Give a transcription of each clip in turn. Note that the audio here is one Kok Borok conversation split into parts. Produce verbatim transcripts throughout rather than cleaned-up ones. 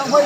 Bande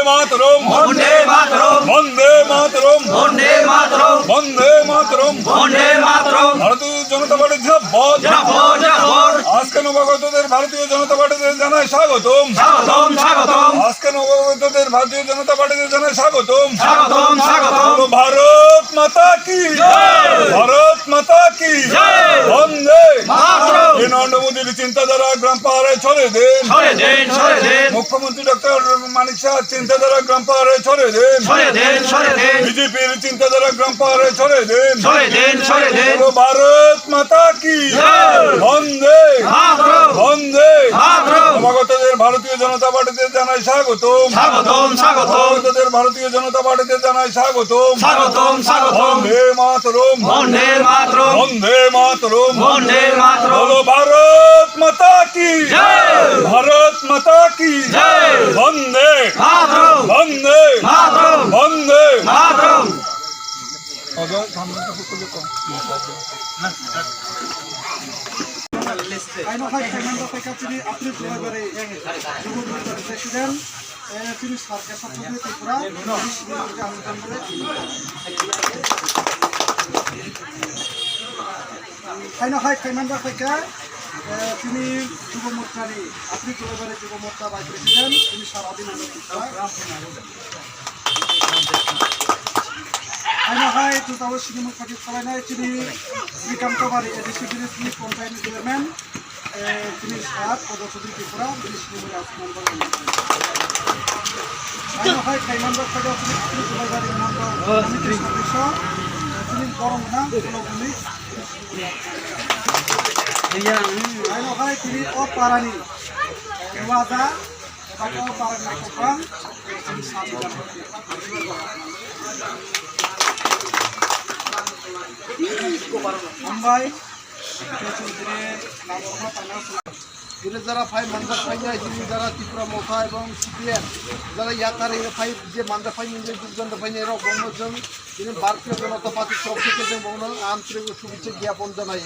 Mataram! Bande Mataram! Bande Mataram! Bande Mataram! Bande Mataram! ভারতীয় জনতা পার্টি জিন্দাবাদ! জিন্দাবাদ! জিন্দাবাদ! আজকে নবাগতদের ভারতীয় জনতা পার্টিতে জানাই স্বাগতম। স্বাগতম, স্বাগতম। আজকে নবাগতদের ভারতীয় জনতা পার্টিতে জানাই স্বাগতম। স্বাগতম, স্বাগতম। বলো ভারত মাতা কি জয়। ভারত মাতা কি জয়। বন্দে মাতরম। এই নরেন্দ্র মোদীর চিন্তাধারা গ্রাম পাহাড়ে ছড়িয়ে দিন। ছড়িয়ে দিন, ছড়িয়ে দিন। মুখ্যমন্ত্রী ডক্টর মানিক সাহার চিন্তাধারা গ্রাম পাহাড়ে ছড়িয়ে দিন। ছড়িয়ে দিন, ছড়িয়ে দিন। বিজেপির চিন্তাধারা গ্রাম পাহাড়ে ছড়িয়ে দিন। ছড়িয়ে দিন, ছড়িয়ে দিন। বলো ভারত মাতা কি জয়। বন্দে মাতরম। বন্দে মাতরম। নবাগতদের ভারতীয় জনতা পার্টিতে জানাই স্বাগতম। স্বাগতম, স্বাগতম। নবাগতদের ভারতীয় জনতা পার্টিতে জানাই স্বাগতম। স্বাগতম, স্বাগতম। বন্দে মাতরম। বন্দে মাতরম। বন্দে মাতরম। বন্দে মাতরম। বলো ভারত মাতা কি জয়। ভারত মাতা কি জয়। বন্দে মাতরম। বন্দে মাতরম। বন্দে মাতরম। Kaino hai khaimano khaika chini April July bari Jubo Morcha ni president, eh, chini sir Kesab Chaudhary Tripura, chini senior leader Hasan Bhai. Kaino hai khaimano khaika, eh, chini Jubo Morcha ni, April July bari Jubo Morcha bai president, chini sir Adinandan Tripura. Haino hai two thousand sini mukhaji khwlainai chini Srikantobari A D C village ni panchayat ni chairman, eh, chini sir Kodo Chaudhary Tripura, chini sini mukhaji khwlainai. Haino hai khaimano khaja chini April July bari mangkha, chini sir Kesab, chini borok na, borok ni. Haino hai chini o parani, eh, waja, Hambai. Ire jara phai manjak phai nai, chini jara Tipra Motha ebong C P M, jara yakar ire phai je manjak phai nai, je jogdan phai nai rok, bongno jeng, chini Bharatiya Janata Party torop theke jeng bongno antorik shubhechha gyapon janai.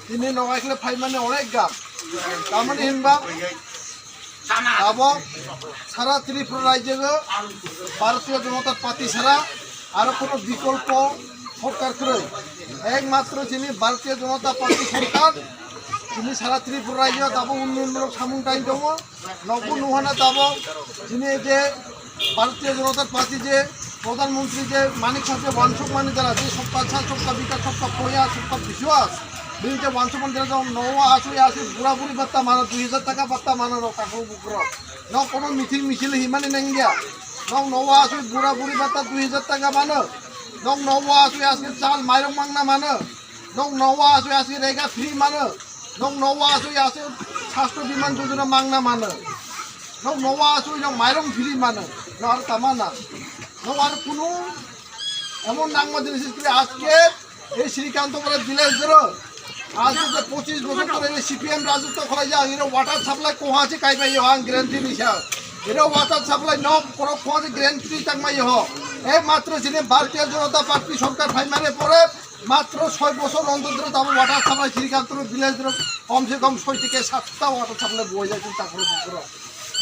Tini nogaikhle phaimani onek gam. Tamoni hinba abo sara Tripura rajyo Bharatiya Janata Party sara aro kono bikolpo sorkar kwrwi. Ekmatro chini Bharatiya Janata Party sorkar chini sara Tripura rajyo abo unnayonmulok samung tangwi tongo. Nokbo nuhana tabok chini je Bharatiya Janata Party je Pradhan Mantri je Manik Saha je wansuk mani jara je Sabka Saath, Sabka Vikas, Sabka Prayas, Sabka Vishwas, bini je wansuk mani jara jong nogo asui asui bura buri batta mano, dui hajar taka batta mano rok takhuk bukrok. Nok kono misil misil himani nangya. Nok nogo asui bura buri batta dui hajar taka mano. Nok nogo asui asui chal mairok mangna mano. Nok nogo asui asui rega free mano. Nok nogo asui asui sastro biman jojona mangna mano. Nok nogo asui nok mairong free mano. Nok aro tama na. Nok aro kunu emon nangma jinis kre ajke ei Srikantopura village doro. Ajke je pochish bochor dhore ei C P M rajotto khlai jak, iro water supply koha se kai bai yo ang guarantee ni sa. Iro water supply nok korok koha se guarantee tang mai yo. Ei matro jine Bharatiya Janata Party sorkar phai mane pore Matro soi bosor ontor dhore tamo water supply Srikantopura village dhore kom se kom soi theke satta water supply boi jai chwng takhoro bukhoro.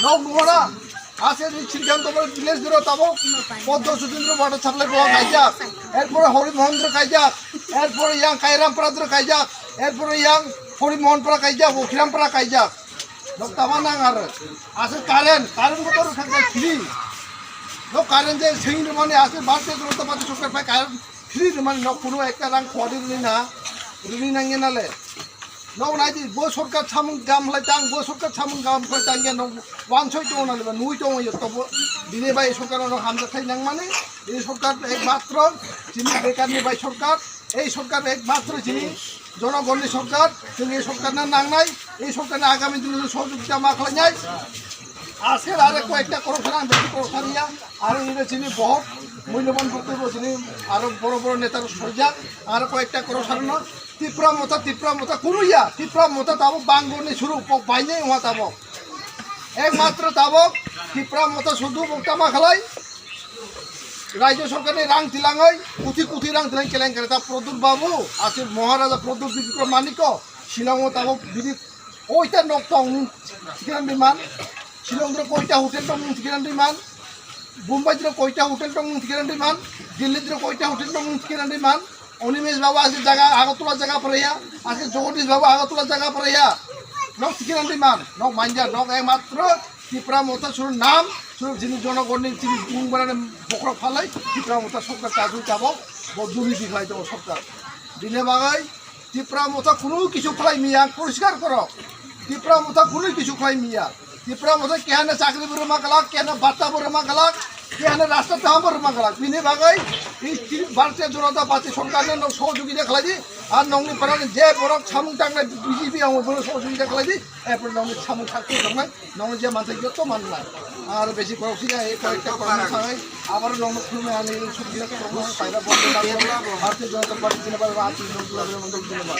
Nok nuhora, ase ni Srikantopura village dhore tamo Poddo Sudindro water supply boi kaijak. Erpore Hari Mohendro kaijak. Erpore yang Kairampara dhore kaijak. Erpore yang Hari Mohenpara kaijak, Okirampara kaijak. Nok tama nang aro. Ase current, current motor khakjak free. Nok current je sing mane ase Bharatiya Janata Party sorkar phai current Free rwmani nok kunu ekta rang khwari rwni na, rwni nangya nale. Nok naidi bo sorkar samung gam khlai tang, bo sorkar samung gam khlai tang ya nok wansoi tongo nale ba nui tongo ya tobo. Bini bai sorkar no hamjathai nangmani, bini sorkar ekmatro chini bekarni bai sorkar, ei sorkar ekmatro chini jonogonni sorkar, chwng ei sorkar no nangnai, ei sorkar no agami dino sohojogita ma khlainai. Aske are koyekta koroksa ang besi koroksa niya, are ino chini bohot mulyoban boktobyo chini aro boro boro netar sorijak, aro koyekta koroksa no Tipra Motha, Tipra Motha kunu ya, Tipra Motha tabok bangorni suru pok bainai wngma tabok. Ekmatro tabok Tipra Motha sudu bok tama khalai, Rajya sorkarni rang tilangwi, kuthi kuthi rang tilang kelenkari ta Pradyot Babu, aswk Maharaja Pradyot Bikram Manikya, Shillong o tabok bini koita nok tong nung tikhe nang di man. Shillong dro koita hotel tong nung tikhe nang di man. Bombay dro koita hotel tong nung tikhe nang di man. Delhi dro koita hotel tong nung tikhe nang di man. Animesh babu aske jaga Agartala jaga pharya, aske Jagadish babu Agartala jaga pharya. Nok tikhe nang di man, nok manja, nok ekmatro Tipra Motha suru nam, suru jini jonogonni jini bung barani bokrok phalai, Tipra Motha sorkar chajui tabok, bo duri di khlai tongo sorkar. Bini bagwi Tipra Motha kunu kisu khlai miya, poriskar koro. Tipra Motha kunu kisu khlai miya. Tipra Motha kehane chakri bo rwma glak, kehane bata bo rwma glak, kehane rasta tama bo rwma glak. Bini bagwi i Bharatiya Janata Party sorkarno nok sohojogita khlai di, ar nokni parani je borok samung tangnai B J P ang bono sohojogita khlai di, erpor nokni samung thakti tongnai. Nong je manthai joto manna. Ar besi korok sida, ei koyekta korokma sangai, abar nong khulumai ani sukya korokma paida bondo na. Bharatiya Janata Party jinabad, Rajni Dol jinabad, Dol jinabad.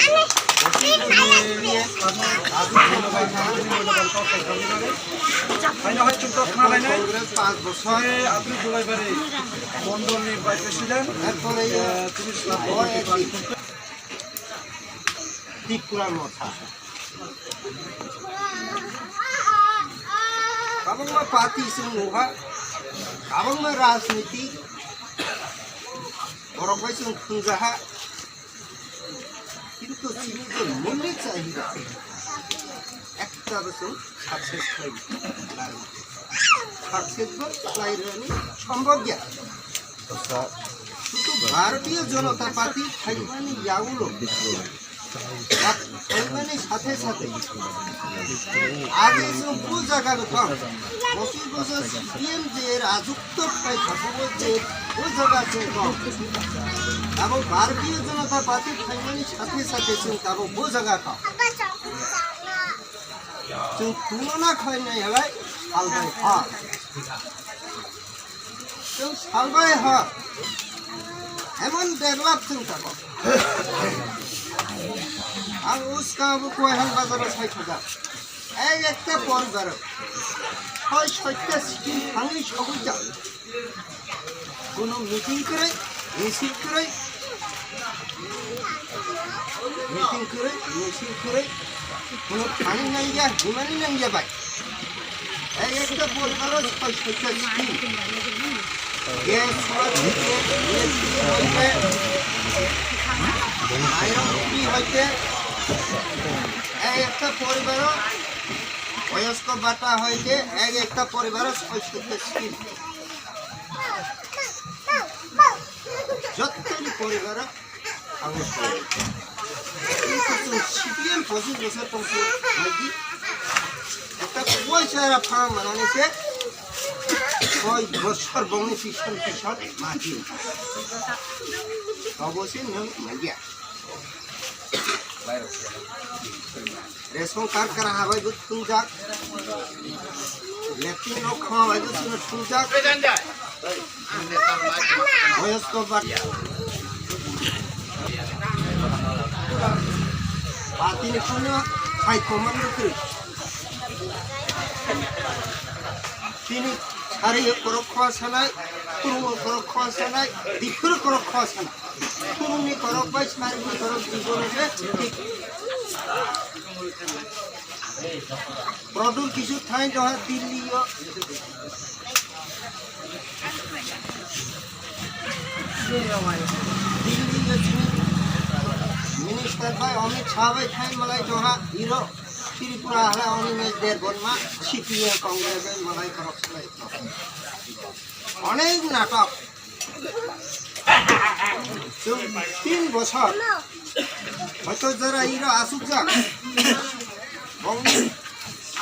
Haino hai chwng tong khna lainai. Congress পাঁচ বছর. Ei Abdul Dulai Bari, Mondol ni Vice President. এরপরে এই, eh, tini swnam. Tripura Motha. Kwbangma party chwng nukha, kwbangma rajniti borok bai chwng thwngjaha, kintu chini je muli chahida ekta bo chwng success khlai nai, success bo khlai rwni sombhob ya. Kintu Bharatiya Janata Party phaimani yagulo, phaimani sathe sathe age chwng bo jaga rwkha, bosi bosi C P M je rajutto khai thangbo je bo jaga chwng kha. Abo Bharatiya Janata Party phaimani sathe sathe chwng abo bo jaga kha. Chwng tulona khlainai halai halbai ha. Chwng salbai ha. Emon develop chwng tako. Ang uska bo Koihan bazaro sai khuja. Ek ekta poribaro soi soitta scheme thangwi sogwi jak. Kono meeting kwrwi, misil kwrwi, meeting kwrwi, misil kwrwi, kono thani nangya, himani nangya bai. Ek ekta poribaro soi soitta scheme. Gas hoite, electric hoite, mairom free hoite, ek ekta poribaro, boyosko bata hoite, ek ekta poribaro soi soitta scheme. Jottoni poribaro ang soi. Kintu chwng C P M pochis bosor tongsi lagi. Ekta kubai sara pha manani se soi bosor bongni pison pison mati. Obosi nwng manya. Ration card kara habai bo thwngjak. Latrine rok khama bai bo chwngno thwngjak. Boyosko bat. Party ni phano hai command no kwrwi. Tini sari korok khwa sanai, kurung korok khwa sanai, diphir korok khwa sanai. Kurungni korok bai smarikni korok dibono se thik. Produl kisu thai doha Delhi yo. Delhi yo chini minister bai Amit Shah bai thai malai doha hero Tripura hala Animesh Debbarma C P M Congress bai malai korok salai. Onek natok. Chwng tin bosor hoito jora iro asukjak. Bongni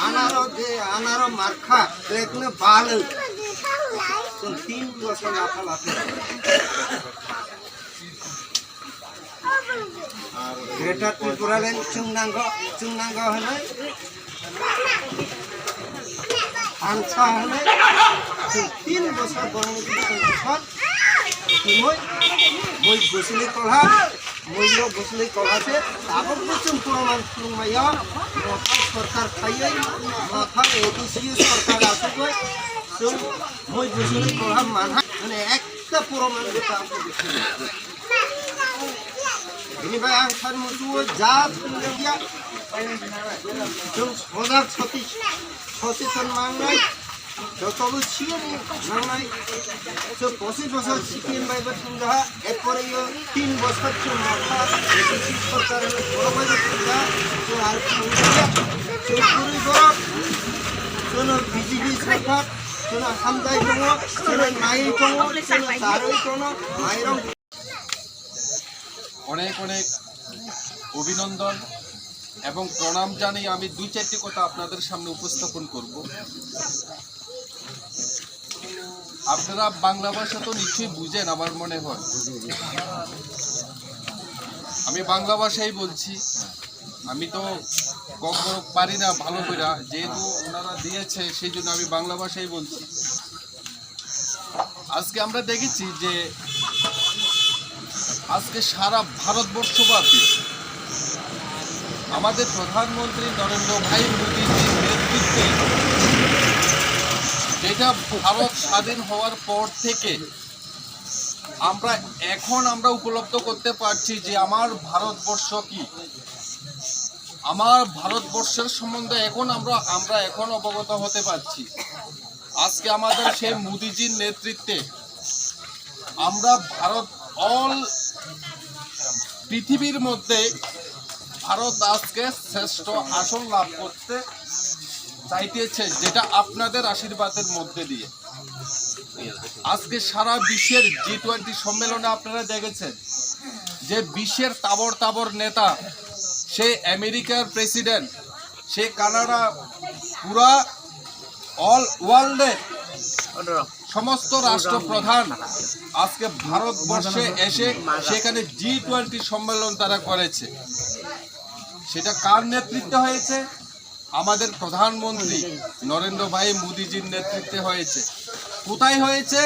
anaro je anaro markha trekno balwi. Chwng tin bosor lapha laphi. Greater Tripura Land chwng nango, chwng nango hwnwi. Ang sa hwnwi, chwng tin bosor borokni bwskango sor, twi moi, moi bwswlwi kolha, moino bwswlwi kolha se, tabukbo chwng proman phunukmaya, Motha sorkar khaiwi, Motha A D C sorkar asugwi, chwng moi bwswlwi kolha manha, hwnwi ekta proman bwtang. Bini bai ang sar musuo jat ya. Jung sodak soti, sosi ton mangnai. Jotobo siyani nangnai. So pochis bosor C P M bai bo thangjaha, erpore yo tin bosor chwng motha A P C sorkar hwnwi borok bai bo thangjaha. So ar ki wngya? So kwrwi borok, sono B J P sorkar, sono hamjai tongo, sono naiwi tongo, sono charwi tongo, mairong. অনেক অনেক অভিনন্দন এবং প্রণাম জানিয়ে আমি দুই চারটি কথা আপনাদের সামনে উপস্থাপন করব। আপনারা বাংলা ভাষা তো নিশ্চয়ই বুঝেন আমার মনে হয়। আমি বাংলা ভাষাই বলছি, আমি তো কম বড় পারি না ভালো করে, যেহেতু ওনারা দিয়েছে সেই জন্য আমি বাংলা ভাষাই বলছি। আজকে আমরা দেখেছি যে আজকে সারা ভারতবর্ষব্যাপী আমাদের প্রধানমন্ত্রী নরেন্দ্র ভাই মোদীজির নেতৃত্বে, যেটা ভারত স্বাধীন হওয়ার পর থেকে আমরা এখন আমরা উপলব্ধ করতে পারছি যে আমার ভারতবর্ষ কি, আমার ভারতবর্ষের সম্বন্ধে এখন আমরা আমরা এখন অবগত হতে পারছি। আজকে আমাদের সেই মোদিজির নেতৃত্বে আমরা ভারত, অল পৃথিবীর মধ্যে ভারত আজকে শ্রেষ্ঠ আসন লাভ করতে চাইতেছে, যেটা আপনাদের আশীর্বাদের মধ্যে দিয়ে। আজকে সারা বিশ্বের জি টোয়েন্টি সম্মেলনে আপনারা দেখেছেন যে বিশ্বের তাবড় তাবড় নেতা, সে আমেরিকার প্রেসিডেন্ট, সে কানাডা, পুরা অল ওয়ার্ল্ডের সমস্ত রাষ্ট্রপ্রধান আজকে ভারতবর্ষে এসে সেখানে জি টোয়েন্টি সম্মেলন তারা করেছে। সেটা কার নেতৃত্বে হয়েছে? আমাদের প্রধানমন্ত্রী নরেন্দ্র ভাই মোদিজির নেতৃত্বে হয়েছে। কোথায় হয়েছে?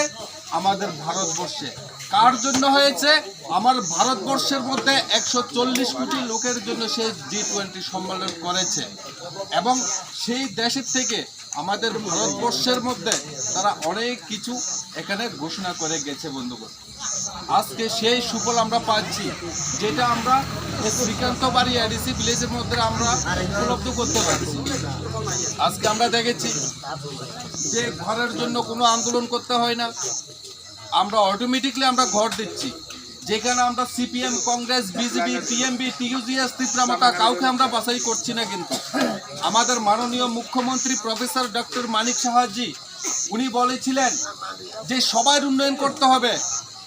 আমাদের ভারতবর্ষে। কার জন্য হয়েছে? আমার ভারতবর্ষের মধ্যে একশো চল্লিশ কোটি লোকের জন্য সে জি টোয়েন্টি সম্মেলন করেছে এবং সেই দেশের থেকে আমাদের ভারতবর্ষের মধ্যে তারা অনেক কিছু এখানে ঘোষণা করে গেছে বন্ধুগণ। আজকে সেই সুফল আমরা পাচ্ছি, যেটা আমরা এই শ্রীকান্ত বাড়ি এডিসি ভিলেজের মধ্যে আমরা উপলব্ধ করতে পারছি। আজকে আমরা দেখেছি যে ঘরের জন্য কোনো আন্দোলন করতে হয় না, আমরা অটোমেটিকলি আমরা ঘর দিচ্ছি। যেখানে আমরা সিপিএম, কংগ্রেস, বিজেপি, টিএমবি, টিইউজিএস, তিপ্রা মথা কাউকে আমরা বাছাই করছি না, কিন্তু আমাদের মাননীয় মুখ্যমন্ত্রী প্রফেসর ডক্টর মানিক সাহাজি উনি বলেছিলেন যে সবার উন্নয়ন করতে হবে,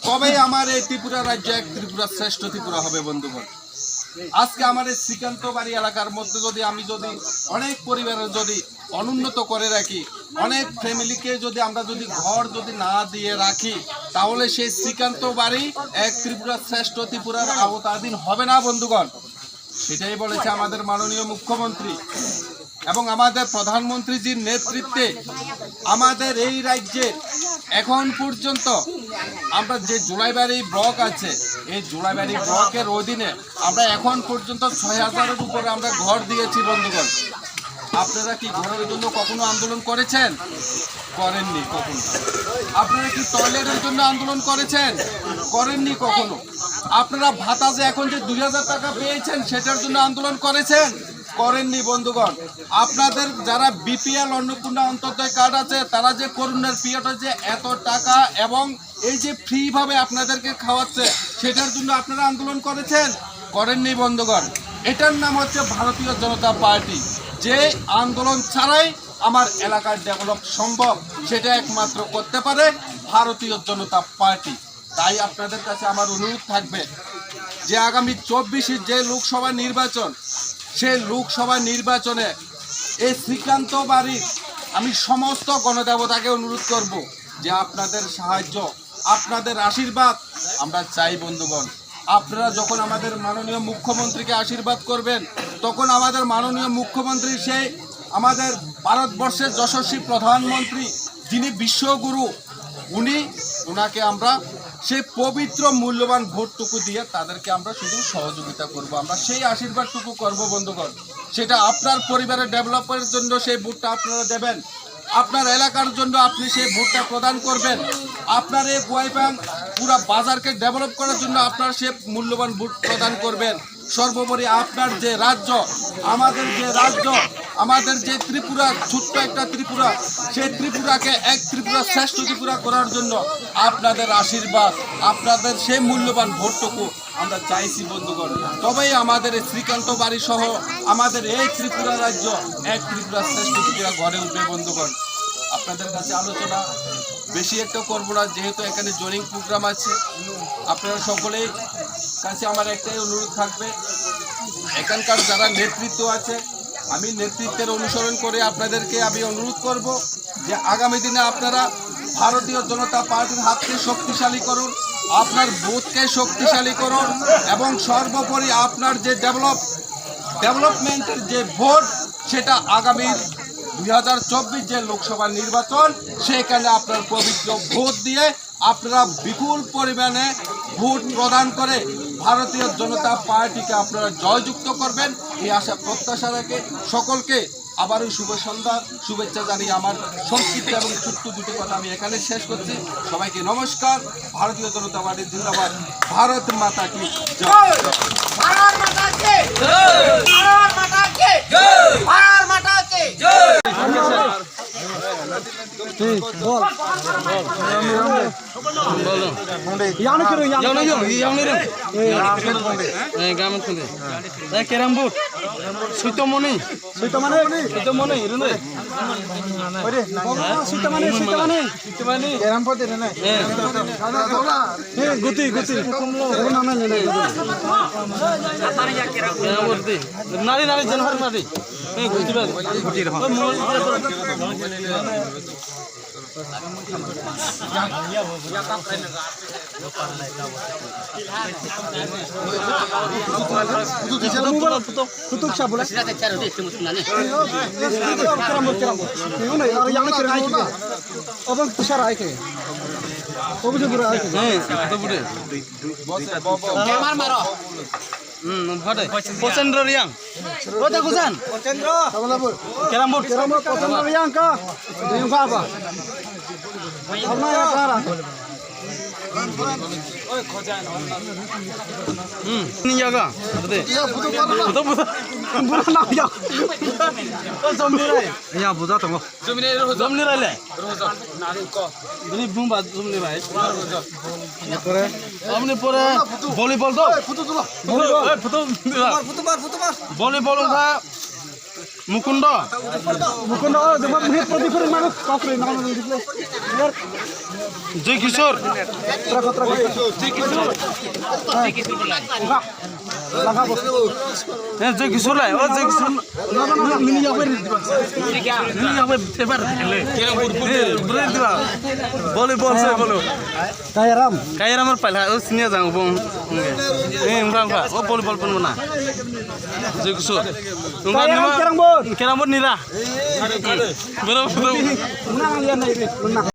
তবেই আমার এই ত্রিপুরা রাজ্য এক ত্রিপুরা শ্রেষ্ঠ ত্রিপুরা হবে বন্ধুগণ। আজকে আমার এই শ্রীকান্ত বাড়ি এলাকার মধ্যে যদি আমি যদি অনেক পরিবারের যদি অনুন্নত করে রাখি, অনেক ফ্যামিলিকে যদি আমরা যদি ঘর যদি না দিয়ে রাখি, তাহলে সেই শ্রীকান্ত বাড়ি এক ত্রিপুরা শ্রেষ্ঠ ত্রিপুরার আওতাধীন হবে না বন্ধুগণ। সেটাই বলেছে আমাদের মাননীয় মুখ্যমন্ত্রী এবং আমাদের প্রধানমন্ত্রীজির নেতৃত্বে আমাদের এই রাজ্যে এখন পর্যন্ত আমরা যে জুলাইবাড়ি ব্লক আছে, এই জুলাইবাড়ি ব্লকের অধীনে আমরা এখন পর্যন্ত ছয় হাজারের উপরে আমরা ঘর দিয়েছি বন্ধুগণ। আপনারা কি ঘরের জন্য কখনো আন্দোলন করেছেন? করেননি কখনো। আপনারা কি টয়লেটের জন্য আন্দোলন করেছেন? করেননি কখনো। আপনারা ভাতা যে এখন যে দুই হাজার টাকা পেয়েছেন, সেটার জন্য আন্দোলন করেছেন? করেননি বন্ধুগণ। আপনাদের যারা বিপিএল, অন্নপূর্ণা, অন্তোদয় কার্ড আছে, তারা যে করোনার পিরিয়ডে যে এত টাকা এবং এই যে ফ্রি ভাবে আপনাদেরকে খাওয়াচ্ছে, সেটার জন্য আপনারা আন্দোলন করেছেন? করেননি বন্ধুগণ। এটার নাম হচ্ছে ভারতীয় জনতা পার্টি। যে আন্দোলন ছাড়াই আমার এলাকার ডেভেলপ সম্ভব, সেটা একমাত্র করতে পারে ভারতীয় জনতা পার্টি। তাই আপনাদের কাছে আমার অনুরোধ থাকবে যে আগামী চব্বিশে যে লোকসভা নির্বাচন, সেই লোকসভা নির্বাচনে এই শ্রীকান্ত বাড়ির আমি সমস্ত গণদেবতাকে অনুরোধ করব যে আপনাদের সাহায্য, আপনাদের আশীর্বাদ আমরা চাই বন্ধুগণ। আপনারা যখন আমাদের মাননীয় মুখ্যমন্ত্রীকে আশীর্বাদ করবেন, তখন আমাদের মাননীয় মুখ্যমন্ত্রী সেই আমাদের ভারতবর্ষের যশস্বী প্রধানমন্ত্রী, যিনি বিশ্বগুরু, উনি, ওনাকে আমরা সেই পবিত্র মূল্যবান ভোটটুকু দিয়ে তাদেরকে আমরা শুধু সহযোগিতা করব। আমরা সেই আশীর্বাদটুকু করব বন্ধুগণ। সেটা আপনার পরিবারের ডেভেলপের জন্য সেই ভোটটা আপনারা দেবেন। আপনার এলাকার জন্য আপনি সেই ভোটটা প্রদান করবেন। আপনার এই গোয়াইপাং পুরা বাজারকে ডেভেলপ করার জন্য আপনার সে মূল্যবান ভোট প্রদান করবেন। সর্বোপরি আপনার যে রাজ্য, আমাদের যে রাজ্য, আমাদের যে ত্রিপুরা, ছোট্ট একটা ত্রিপুরা, সেই ত্রিপুরাকে এক ত্রিপুরা, শ্রেষ্ঠ ত্রিপুরা করার জন্য আপনাদের আশীর্বাদ, আপনাদের সেই মূল্যবান ভোটটুকু আমরা চাইছি বন্ধুগণ। তবেই আমাদের এই শ্রীকান্ত বাড়ি সহ আমাদের এই ত্রিপুরা রাজ্য এক ত্রিপুরা, শ্রেষ্ঠ ত্রিপুরা গড়ে উঠবে বন্ধুগণ। আপনাদের কাছে আলোচনা বেশি একটা করবো না, যেহেতু এখানে জয়নিং প্রোগ্রাম আছে। আপনারা সকলেই কাছে আমার একটাই অনুরোধ থাকবে, এখানকার যারা নেতৃত্ব আছে, আমি নেতৃত্বের অনুসরণ করে আপনাদেরকে আমি অনুরোধ করব যে আগামী দিনে আপনারা ভারতীয় জনতা পার্টির হাতকে শক্তিশালী করুন, আপনার বুথকে শক্তিশালী করুন এবং সর্বোপরি আপনার যে ডেভেলপ, ডেভেলপমেন্টের যে ভোট, সেটা আগামী দুই হাজার চব্বিশ যে লোকসভা নির্বাচন, সেখানে আপনার পবিত্র ভোট দিয়ে আপনারা বিপুল পরিমাণে ভোট প্রদান করে ভারতীয় জনতা পার্টিকে আপনারা জয়যুক্ত করবেন, এই আশা প্রত্যাশা রেখে সকলকে আবারও শুভ সন্ধ্যা, শুভেচ্ছা জানিয়ে আমার সংক্ষিপ্ত এবং ছোট্ট দুটি কথা আমি এখানে শেষ করছি। সবাইকে নমস্কার। ভারতীয় জনতা পার্টি জিন্দাবাদ। ভারত মাতা কি জয়। ভারত মাতা কি জয়। ভারত মাতা কি জয়। ভারত মাতা কি জয়। Yang ni kiri, yang ni kiri. Yang ni kiri. Eh, gamin kiri. Eh, carrom board. Suitomoni. Suitomoni. Suitomoni, ini. Suitomoni, Suitomoni. Suitomoni. Carrom board ini. Eh. Eh, guti, guti. Carrom board di. Nari, nari, janwar nari. Eh, guti ba. Guti. Kutuk sa bula. Kiram bol, kiram bol. Ini na, yang kiram aiki. Abang tu sara aiki. Obi tu gura aiki. Eh, itu bude. Mar maro. Hmm, bhade. Pochendro Riang. Rota kusan. Pochendro. Kiram bol. Kiram bol, Pochendro Riang ka. Ini ka apa? Apa ya, Sara? Hmm, ini ya ka? Apa deh? Buta, buta. Buta na ya. Oh, zombie rai. Ya, buta tong. Zombie rai, zombie rai le. Ini bumba zombie rai. Ini pore. Omni pore volleyball to. Volleyball. Eh, photo. Volleyball ka. Mukundo. Mukundo, oh, jempa muhi proti phuri manu, kokri nang nang display. Joy Kishore. Trako, trako. Joy Kishore. Langka, langka bo. Eh, Joy Kishore lai, oh, Joy Kishore. Mini yak ber diba. Mini yak ber tebar. Eh, bro diba. Volleyball se bolo. Kairam. Kairam ar paila, o sini jang bong. Eh, ungkha, ungkha. O volleyball pun mana. Jekso. Ungkha Kairam nima. Kerang bot. Kerang bot nira. Bro, bro. Menang dia naik ni. Menang.